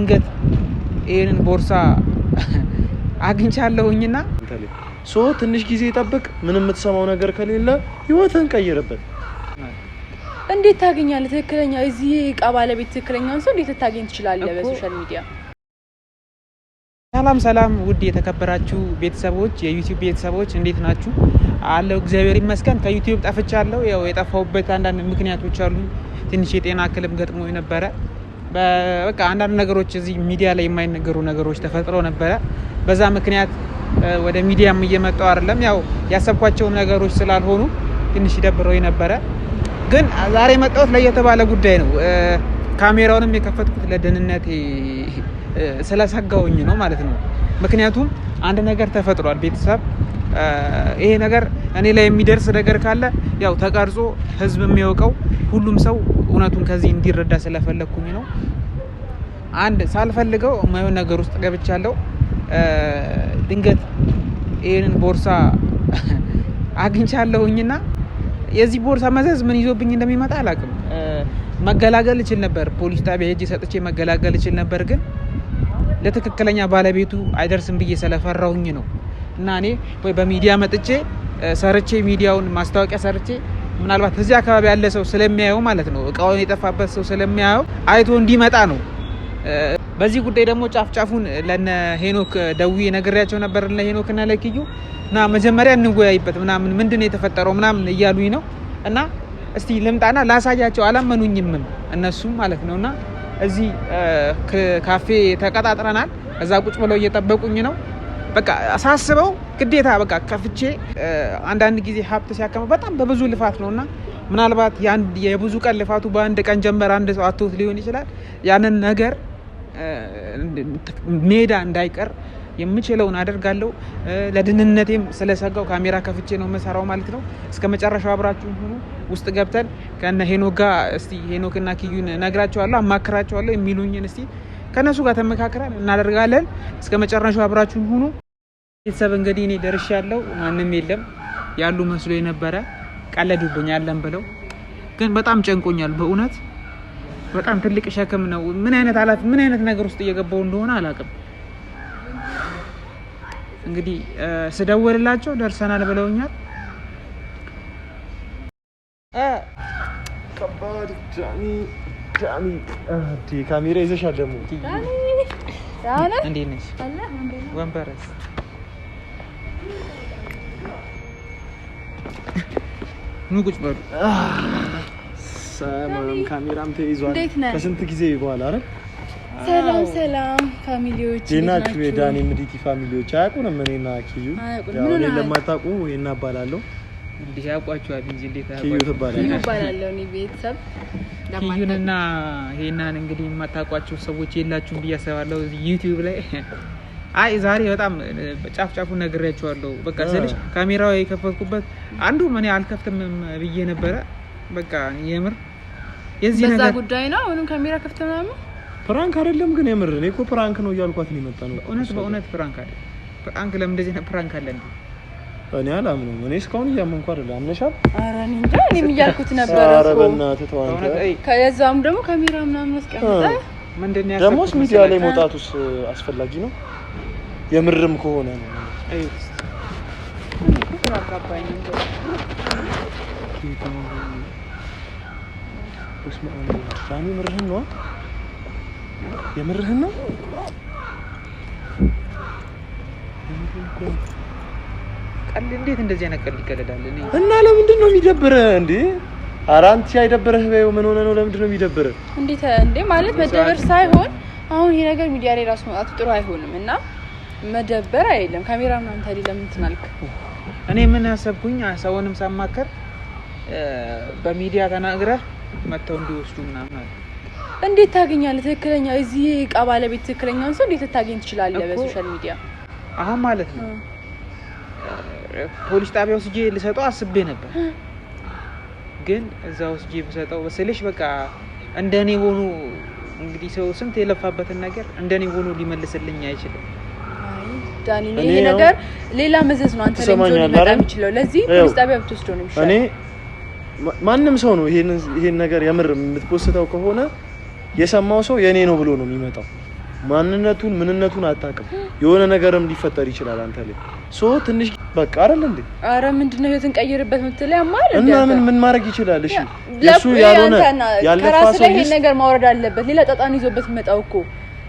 ድንገት ይህንን ቦርሳ አግኝቻለሁኝና so ትንሽ ጊዜ ጠብቅ። ምንም የምትሰማው ነገር ከሌለ ህይወትህን ቀይርበት። እንዴት ታገኛለህ? ትክክለኛ እዚህ እቃ ባለቤት ትክክለኛውን ሰው እንዴት ልታገኝ ትችላለህ? በ social media። ሰላም ሰላም፣ ውድ የተከበራችሁ ቤተሰቦች፣ የዩቲዩብ ቤተሰቦች እንዴት ናችሁ? አለው እግዚአብሔር ይመስገን። ከዩቲዩብ ጠፍቻለሁ። ያው የጠፋሁበት አንዳንድ ምክንያቶች አሉ። ትንሽ የጤና እክልም ገጥሞ ነበረ። በቃ አንዳንድ ነገሮች እዚህ ሚዲያ ላይ የማይነገሩ ነገሮች ተፈጥሮ ነበረ። በዛ ምክንያት ወደ ሚዲያም እየመጣሁ አይደለም። ያው ያሰብኳቸውም ነገሮች ስላልሆኑ ትንሽ ደብረው ነበረ። ግን ዛሬ የመጣሁት ለየተባለ ጉዳይ ነው። ካሜራውንም የከፈትኩት ለደህንነቴ ስለሰጋውኝ ነው ማለት ነው። ምክንያቱም አንድ ነገር ተፈጥሯል ቤተሰብ። ይሄ ነገር እኔ ላይ የሚደርስ ነገር ካለ ያው ተቀርጾ ህዝብ የሚያውቀው ሁሉም ሰው እውነቱን ከዚህ እንዲረዳ ስለፈለግኩኝ ነው። አንድ ሳልፈልገው የማይሆን ነገር ውስጥ ገብቻለሁ። ድንገት ይህንን ቦርሳ አግኝቻለሁኝና የዚህ ቦርሳ መዘዝ ምን ይዞብኝ እንደሚመጣ አላውቅም። መገላገል እችል ነበር፣ ፖሊስ ጣቢያ ሄጄ ሰጥቼ መገላገል እችል ነበር። ግን ለትክክለኛ ባለቤቱ አይደርስም ብዬ ስለፈራሁኝ ነው። እና እኔ ወይ በሚዲያ መጥቼ ሰርቼ ሚዲያውን ማስታወቂያ ሰርቼ ምናልባት እዚህ አካባቢ ያለ ሰው ስለሚያየው ማለት ነው፣ እቃውን የጠፋበት ሰው ስለሚያየው አይቶ እንዲመጣ ነው። በዚህ ጉዳይ ደግሞ ጫፍ ጫፉን ለነ ሄኖክ ደውዬ ነግሬያቸው ነበር፣ ለሄኖክ እና ለኪዩ እና መጀመሪያ እንወያይበት ምናምን ምንድን ነው የተፈጠረው ምናምን እያሉኝ ነው። እና እስቲ ልምጣና ላሳያቸው፣ አላመኑኝምም እነሱም ማለት ነው። እና እዚህ ካፌ ተቀጣጥረናል። እዛ ቁጭ ብለው እየጠበቁኝ ነው። በቃ ሳስበው ግዴታ በቃ ከፍቼ አንዳንድ ጊዜ ሀብት ሲያከማ በጣም በብዙ ልፋት ነው እና ምናልባት የብዙ ቀን ልፋቱ በአንድ ቀን ጀንበር አንድ ሰው አቶት ሊሆን ይችላል። ያንን ነገር ሜዳ እንዳይቀር የምችለውን አደርጋለሁ። ለደህንነቴም ስለሰጋው ካሜራ ከፍቼ ነው የምሰራው ማለት ነው። እስከ መጨረሻው አብራችሁን ሁኑ። ውስጥ ገብተን ከነ ሄኖክ ጋር እስቲ ሄኖክና ኪዩን እነግራቸዋለሁ፣ አማክራቸዋለሁ። የሚሉኝን እስቲ ከነሱ ጋር ተመካክረን እናደርጋለን። እስከ መጨረሻው አብራችሁን ሁኑ። ቤተሰብ እንግዲህ እኔ ደርሻለሁ። ማንም የለም ያሉ መስሎ የነበረ ቀለዱብኝ አለን ብለው፣ ግን በጣም ጨንቆኛል በእውነት በጣም ትልቅ ሸክም ነው። ምን አይነት ኃላፊ ምን አይነት ነገር ውስጥ እየገባው እንደሆነ አላውቅም። እንግዲህ ስደውልላቸው ደርሰናል ብለውኛል። ከባድ ዳኒ ዳኒ፣ ካሜራ ይዘሻል ደግሞ። እንዴት ነሽ? ወንበረስ ኑ ቁጭ በሉ። ሰማም ካሜራም ተይዟል። ከስንት ጊዜ በኋላ አይደል? ሰላም ሰላም family ዎች፣ እንዴት ናችሁ? የዳኒ ምዲቲ family ዎች አያውቁንም። እኔና ኪዩ እኔ ለማታውቁ ይሄና እባላለሁ። እንዲህ ያውቋችኋል እንጂ እንዴት ኪዩ ትባላለች። እባላለሁ እኔ ቤተሰብ ኪዩንና ሄናን እንግዲህ የማታውቋቸው ሰዎች የላችሁም ብዬ አስባለሁ ዩቲዩብ ላይ። አይ ዛሬ በጣም ጫፍ ጫፉን ነግሬያቸዋለሁ። በቃ ስልሽ ካሜራው የከፈትኩበት አንዱ እኔ አልከፍትም ብዬ ነበረ። በቃ የምር የዚህ በዛ ነገር ጉዳይ ነው። አሁንም ካሜራ ከፍተ ምናምን prank አይደለም ግን የምር እኔ እኮ prank ነው እያልኳት ነው የመጣ ነው። እውነት በእውነት prank አለ። prank ለምን እንደዚህ ነው prank አለ እንዴ? እኔ አላምንም። እኔ እስካሁን እያመንኩ አይደለም። አምነሻል? ኧረ እኔ እንጃ እኔም እያልኩት ነበረ ኧረ እኮ። በእናትህ ተው አንተ። በእውነት አይ ከዛም ደግሞ ካሜራ ምናምን አስቀምጠህ ምንድን ነው ደግሞስ ያሰብኩት ሚዲያ ላይ መሰለህ? መውጣቱስ አስፈላጊ ነው? የምርም ከሆነ ነው። እዩት እስኪ። ግራ አጋባኝ። በስመ አብ ዳኒ፣ የምርህን ነው? የምርህን ነው? ቀልድ እንዴት እንደዚህ አይነት ቀልድ ይቀልዳል? እኔ እና ለምንድን ነው የሚደብርህ እንዴ? ኧረ አንቺ አይደብርህ በይው። ምን ሆነ ነው? ለምንድን ነው የሚደብርህ? እንዴት እንዴ ማለት መደበር ሳይሆን አሁን ይሄ ነገር ሚዲያ ላይ ራሱ መውጣቱ ጥሩ አይሆንም እና መደበር አይደለም። ካሜራ ምናምን ታዲያ ለምን እንትን አልክ? እኔ ምን ያሰብኩኝ ሰውንም ሳማከር በሚዲያ ተናግረህ መጥተው እንዲወስዱ ምናምን አለ። እንዴት ታገኛለህ? ትክክለኛ እዚህ እቃ ባለቤት ትክክለኛውን ሰው እንዴት ልታገኝ ትችላለህ? እኮ በ social media አሁን ማለት ነው ፖሊስ ጣቢያ ወስጄ ልሰጠው አስቤ ነበር። ግን እዛ ወስጄ ብሰጠው ስልሽ በቃ እንደኔ ሆኖ እንግዲህ ሰው ስንት የለፋበትን ነገር እንደኔ ሆኖ ሊመልስልኝ አይችልም። አይ ዳኒ፣ እኔ ይሄ ያው ነገር ሌላ መዘዝ ነው አንተ ላይ ይዞ ትሰማኛለህ ሊመጣ አይደል? የሚችለው። ለዚህ ይኸው ፖሊስ ጣቢያ ብትወስደው ነው እኔ የሚሻለው። ማንም ሰው ነው ይሄን ነገር የምር የምትፖስተው ከሆነ የሰማው ሰው የኔ ነው ብሎ ነው የሚመጣው። ማንነቱን ምንነቱን አታውቅም። የሆነ ነገርም ሊፈጠር ይችላል አንተ ላይ። So ትንሽ በቃ አይደል እንዴ? አረ ምንድነው ህይወትን ቀይርበት የምትለው ያማል እንዴ? እና ምን ምን ማድረግ ይችላል? እሺ የሱ ያልሆነ ያለፋ ሰው ላይ ይሄን ነገር ማውረድ አለበት። ሌላ ጣጣን ይዞበት መጣው እኮ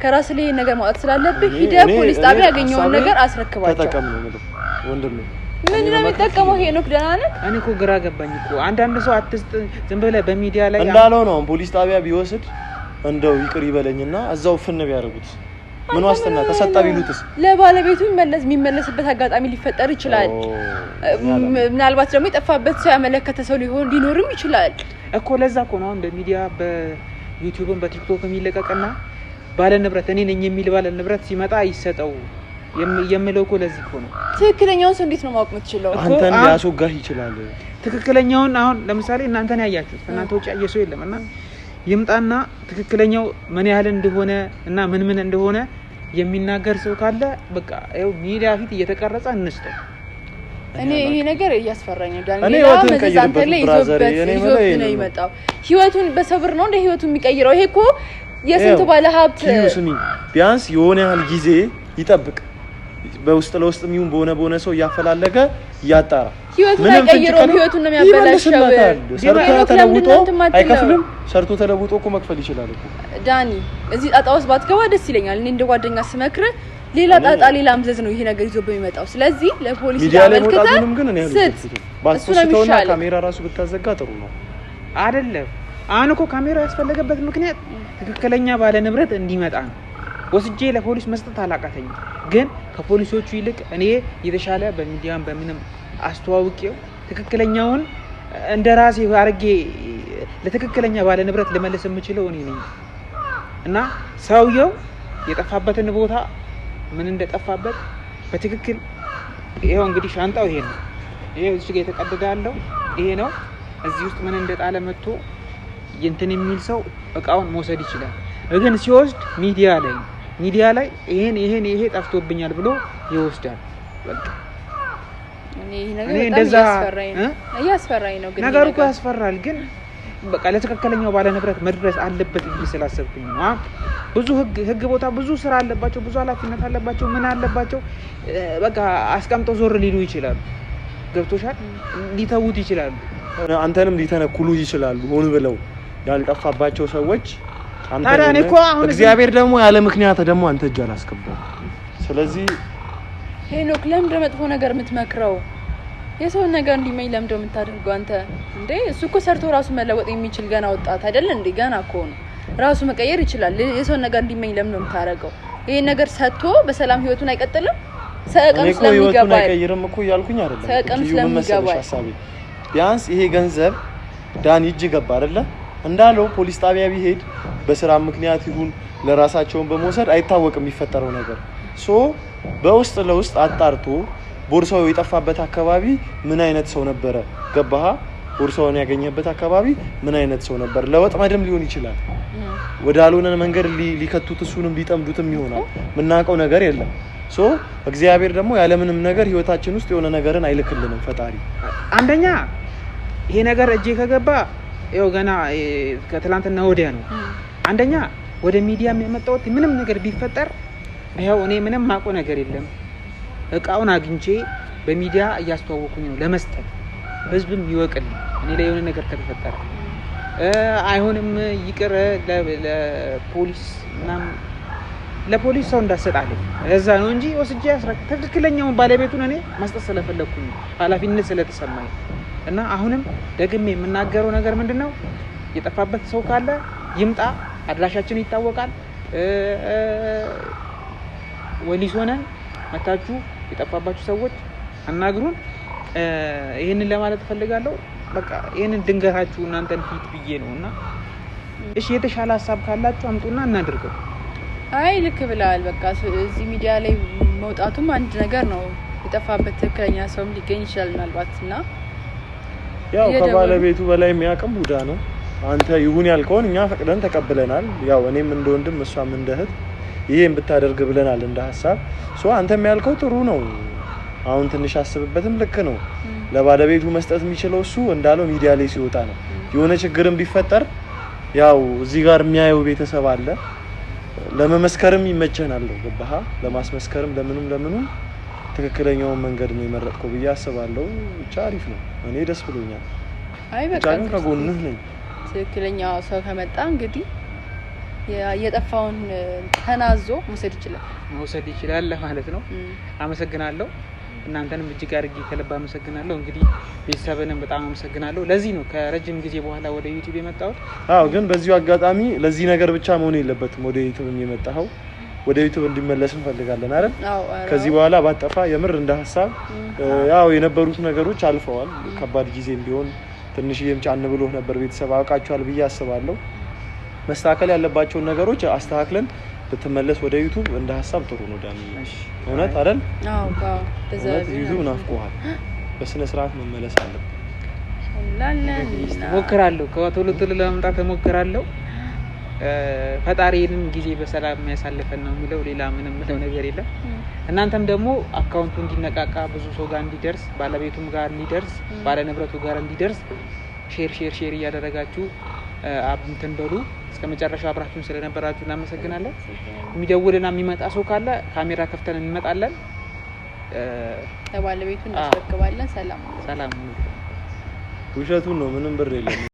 ከራስ ላይ ይሄን ነገር ማውጣት ስላለብህ ሂደህ ፖሊስ ጣቢያ ያገኘውን ነገር አስረክባቸው። ተጠቀም ነው የምልህ ወንድሜ። ምን ነው የሚጠቀመው ሄኖክ? ደህና ነህ? እኔ እኮ ግራ ገባኝ እኮ። አንዳንድ ሰው አትስጥ ዝም ብለህ በሚዲያ ላይ እንዳለው ነው። ፖሊስ ጣቢያ ቢወስድ እንደው ይቅር ይበለኝና እዛው ፍን ቢያደርጉት ምን ዋስትና ተሰጣ ቢሉትስ? ለባለቤቱ የሚመለስበት አጋጣሚ ሊፈጠር ይችላል። ምናልባት ደግሞ የጠፋበት ሰው ያመለከተ ሰው ሊሆን ሊኖርም ይችላል እኮ። ለዛ እኮ ነው አሁን በሚዲያ በዩቲዩብም በቲክቶክም ይለቀቅና ባለ ንብረት እኔ ነኝ የሚል ባለ ንብረት ሲመጣ ይሰጠው የምለው እኮ ለዚህ እኮ ነው። ትክክለኛውን ሰው እንዴት ነው ማወቅ የምትችለው? አንተን ሊያስወጋህ ይችላል። ትክክለኛውን አሁን ለምሳሌ እናንተን ያያችሁት እናንተ ውጭ ያየ ሰው የለም እና ይምጣና ትክክለኛው ምን ያህል እንደሆነ እና ምን ምን እንደሆነ የሚናገር ሰው ካለ በቃ ይኸው ሚዲያ ፊት እየተቀረጸ እንስጠው። እኔ ይሄ ነገር እያስፈራኝ ነው ዳንኤል። ህይወቱን ይዞበት ነው የመጣው። ህይወቱን በሰብር ነው እንደ ህይወቱን የሚቀይረው። ይሄ እኮ የስንት ባለ ሀብት። ስሚ፣ ቢያንስ የሆነ ያህል ጊዜ ይጠብቅ። በውስጥ ለውስጥ የሚሆን በሆነ በሆነ ሰው እያፈላለገ እያጣራ ህይወቱን አይቀይረውም። ህይወቱን ነው የሚያበላሸው። ሰርቶ ተለውጦ አይከፍልም። ሰርቶ ተለውጦ እኮ መክፈል ይችላል እኮ ዳኒ። እዚህ ጣጣ ውስጥ ባትገባ ደስ ይለኛል። እኔ እንደ ጓደኛ ስመክርህ ሌላ ጣጣ ሌላ ምዘዝ ነው ይሄ ነገር ይዞ በሚመጣው። ስለዚህ ለፖሊስ አመልክተህ ስጥ። እሱ ነው የሚሻለው። ካሜራ ራሱ ብታዘጋ ጥሩ ነው አይደለም? አሁን እኮ ካሜራ ያስፈለገበት ምክንያት ትክክለኛ ባለ ንብረት እንዲመጣ ነው። ወስጄ ለፖሊስ መስጠት አላቃተኝም፣ ግን ከፖሊሶቹ ይልቅ እኔ የተሻለ በሚዲያም በምንም አስተዋውቄው ትክክለኛውን እንደ ራሴ አድርጌ ለትክክለኛ ባለ ንብረት ልመልስ የምችለው እኔ ነኝ። እና ሰውየው የጠፋበትን ቦታ ምን እንደጠፋበት በትክክል ይኸው እንግዲህ ሻንጣው ይሄ ነው። ይሄ እዚህ ጋር የተቀደደ ያለው ይሄ ነው። እዚህ ውስጥ ምን እንደጣለ መጥቶ እንትን የሚል ሰው እቃውን መውሰድ ይችላል። ግን ሲወስድ ሚዲያ ላይ ይሄን ይሄን ይሄ ጠፍቶብኛል ብሎ ይወስዳል። በቃ እኔ ይሄ ነገር በጣም እያስፈራኝ ነው። ግን ነገሩ እኮ ያስፈራል። ግን በቃ ለትክክለኛው ባለ ንብረት መድረስ አለበት ብዬ ስላሰብኩኝ ነው። ብዙ ህግ ቦታ ብዙ ስራ አለባቸው፣ ብዙ ኃላፊነት አለባቸው፣ ምን አለባቸው። በቃ አስቀምጠው ዞር ሊሉ ይችላሉ። ገብቶሻል? ሊተዉት ይችላሉ። አንተንም ሊተነኩሉ ይችላሉ። ሆን ብለው ያልጠፋባቸው ሰዎች ታዲያ እኔ እኮ አሁን እግዚአብሔር ደግሞ ያለ ምክንያት ደግሞ አንተ እጅ አላስገባም። ስለዚህ ሄኖክ ለምንድን ነው መጥፎ ነገር የምትመክረው? የሰውን ነገር እንዲመኝ ለምንድን ነው የምታደርገው አንተ? እንዴ እሱ እኮ ሰርቶ ራሱ መለወጥ የሚችል ገና ወጣት አይደል እንዴ? ገና እኮ ነው፣ ራሱ መቀየር ይችላል። የሰውን ነገር እንዲመኝ ለምንድን ነው የምታደርገው? ይሄን ነገር ሰጥቶ በሰላም ህይወቱን አይቀጥልም? ሰቀም ስለሚገባ አይቀይርም እኮ እያልኩኝ አይደለም። ሰቀም ስለሚገባ ቢያንስ ይሄ ገንዘብ ዳኒ እጅ ገባ አይደለ? እንዳለው ፖሊስ ጣቢያ ቢሄድ በስራ ምክንያት ይሁን ለራሳቸውን በመውሰድ አይታወቅም የሚፈጠረው ነገር። So በውስጥ ለውስጥ አጣርቶ ቦርሳው የጠፋበት አካባቢ ምን አይነት ሰው ነበረ፣ ገባህ? ቦርሳውን ያገኘበት አካባቢ ምን አይነት ሰው ነበር፣ ለወጥመድም ሊሆን ይችላል፣ ወዳልሆነ መንገድ ሊከቱት እሱንም ሊጠምዱትም ይሆናል። የምናውቀው ነገር የለም። So እግዚአብሔር ደግሞ ያለምንም ነገር ህይወታችን ውስጥ የሆነ ነገርን አይልክልንም ፈጣሪ። አንደኛ ይሄ ነገር እጄ ከገባ ይኸው ገና ከትላንትና ወዲያ ነው። አንደኛ ወደ ሚዲያ የሚያመጣሁት ምንም ነገር ቢፈጠር ይኸው እኔ ምንም ማውቀው ነገር የለም። እቃውን አግኝቼ በሚዲያ እያስተዋወኩኝ ነው ለመስጠት፣ ህዝብም ይወቅልኝ እኔ ላይ የሆነ ነገር ከተፈጠረ። አይሆንም ይቅር ለፖሊስ ምናምን ለፖሊስ ሰው እንዳሰጣለኝ ለዛ ነው እንጂ ወስጄ ትክክለኛውን ባለቤቱን እኔ መስጠት ስለፈለኩኝ ኃላፊነት ስለተሰማኝ እና አሁንም ደግሜ የምናገረው ነገር ምንድነው፣ የጠፋበት ሰው ካለ ይምጣ፣ አድራሻችን ይታወቃል። ወሊሶ ነን፣ መታችሁ የጠፋባችሁ ሰዎች አናግሩን። ይሄንን ለማለት ፈልጋለሁ። በቃ ይሄንን ድንገታችሁ እናንተን ፊት ብዬ ነውና፣ እሺ የተሻለ ሀሳብ ካላችሁ አምጡና እናድርገው። አይ ልክ ብለሃል። በቃ እዚህ ሚዲያ ላይ መውጣቱም አንድ ነገር ነው። የጠፋበት ትክክለኛ ሰውም ሊገኝ ይችላል ምናልባት። እና ያው ከባለቤቱ በላይ የሚያውቅም ቡዳ ነው። አንተ ይሁን ያልከውን እኛ ፈቅደን ተቀብለናል። ያው እኔም እንደ ወንድም እሷም እንደ እህት ይሄን ብታደርግ ብለናል እንደ ሀሳብ። So አንተም ያልከው ጥሩ ነው። አሁን ትንሽ አስብበትም ልክ ነው። ለባለቤቱ መስጠት የሚችለው እሱ እንዳለው ሚዲያ ላይ ሲወጣ ነው። የሆነ ችግርም ቢፈጠር ያው እዚህ ጋር የሚያየው ቤተሰብ አለ። ለመመስከርም ይመቸናል። ገባህ? ለማስመስከርም ለምኑም ለምኑም ትክክለኛውን መንገድ ነው የመረጥከው ብዬ አስባለሁ። ብቻ አሪፍ ነው። እኔ ደስ ብሎኛል። አይ ብቻ በቃ ግን ከጎንህ ነኝ። ትክክለኛ ሰው ከመጣ እንግዲህ የጠፋውን ተናዞ መውሰድ ይችላል። መውሰድ ይችላል ለማለት ነው። አመሰግናለሁ። እናንተንም እጅግ አድርጌ ከልብ አመሰግናለሁ። እንግዲህ ቤተሰብንም በጣም አመሰግናለሁ። ለዚህ ነው ከረጅም ጊዜ በኋላ ወደ ዩቲዩብ የመጣሁት። አዎ፣ ግን በዚሁ አጋጣሚ ለዚህ ነገር ብቻ መሆን የለበትም። ወደ ዩቲዩብ የመጣኸው ወደ ዩቲዩብ እንዲመለስ እንፈልጋለን አይደል? አዎ፣ ኧረ ከዚህ በኋላ ባጠፋ የምር እንደ ሀሳብ ያው የነበሩት ነገሮች አልፈዋል። ከባድ ጊዜም ቢሆን ትንሽዬም ጫን ብሎህ ነበር። ቤተሰብ አውቃችኋል ብዬ አስባለሁ። መስተካከል ያለባቸውን ነገሮች አስተካክለን ብትመለስ ወደ ዩቱብ እንደ ሀሳብ ጥሩ ነው ዳኒ። እውነት አይደል? አዎ፣ አዎ፣ እንደዛ እውነት ቢሆን ዩቱብ አሪፍ ነው። ናፍቆሃል። በስነ ስርዓት መመለስ አለብን። እንላለን። እሞክራለሁ፣ ከቶሎ ቶሎ ለመምጣት እሞክራለሁ። ፈጣሪንም ጊዜ በሰላም የሚያሳልፈን ነው የሚለው። ሌላ ምንም ምለው ነገር የለም። እናንተም ደግሞ account ኡ እንዲነቃቃ ብዙ ሰው ጋር እንዲደርስ፣ ባለቤቱም ጋር እንዲደርስ፣ ባለንብረቱ ጋር እንዲደርስ share share share እያደረጋችሁ እንትን በሉ። እስከ መጨረሻው አብራችሁን ስለነበራችሁ እናመሰግናለን። የሚደውልና የሚመጣ ሰው ካለ ካሜራ ከፍተን እንመጣለን። ለባለቤቱ እናስረክባለን። ሰላም ሰላም። ውሸቱን ነው፣ ምንም ብር የለም።